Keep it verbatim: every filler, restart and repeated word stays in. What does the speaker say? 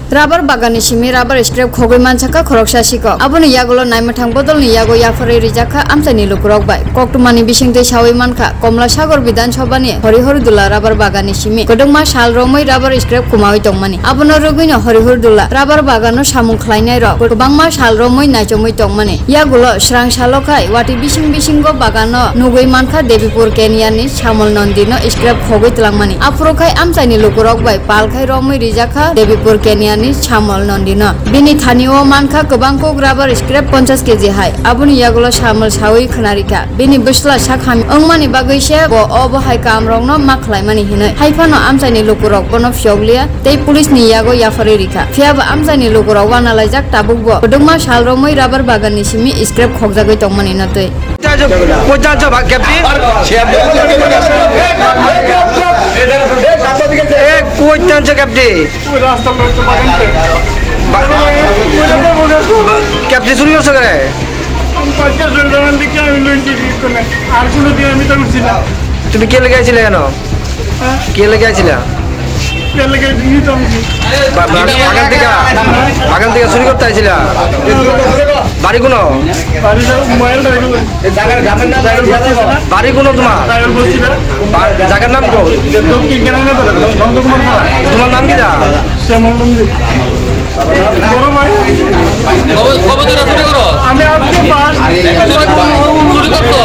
Rubber baganni simi rubber scrap khogwi mansa kha khoroksa sikok. Aboni yagulo naimwthang bodolni yago yapharwi rijak kha amchaini lukurok bai. Koktwmani bisingtwi sawi mankha, Komla Sagor Bidhan Sabhani Horihor Dula rubber baganni simi kwdwkma sal romwi rubber scrap kumawi tongmani. Abono rwgwino Horihor Dula rubber bagano samung khlainairok kwbangma sal romwi naichomwi tongmani. Yagulo srang salo khai wati bising bisingo bagano nugwi mankha Debipur Kenyani Samol Nondino scrap khogwi twlangmani. Aphuru khai amchaini lukurok bai pal khai romwi rijak kha Debipur Kenyani Samol Nondino. Bini thani o mankha kwbang kuk rubber scrap ponchas keji hai. Aboni yagulo Samol sawi khwnarikha. Bini bwsla sak hamya wngmani bagwi se bo obo hai kamrokno ma khlaimani hinwi. Haiphano amchaini lukurok bono phiyokliya tei police ni yago yapharwi rikha. Phiyaba amchaini lukurok wanalaijak tabukbo kwdwkma sal romwi rubber baganni simi scrap khokjagwi tongmani no twi. Koi tansa bhag kepdi? Eh, koi tansa kepdi? Kepdi suri gorso kene? আমি পঞ্চাশ জন জনের দিকে আমি লইছি বিক্রি করে। আর কোনো দিন আমি তো উঠছি না। তুমি কে লেগে আছিলে কেন? হ্যাঁ? কে লেগে আছিলে? কে লেগে নিয়ে তো আমি। বা-, বা-, বাগান থেকে, বাগান থেকে চুরি করতে আইছিলা? বাড়ি কোনো? বাড়ি তো ময়ল ড্রাইভার। বাড়ি কোনো তোমার? ড্রাইভার বলছি না। বা-, জায়গার নাম কো? দক্ষিণ কেরানীগঞ্জ, নন্দকুমার পাড়া। তোমার নাম কি দা? শ্যামল মন্দির। বড় ভাই। কবে, কবে ধরে চুরি করো? আমি আজকে পাঁচ। চুরি করতো?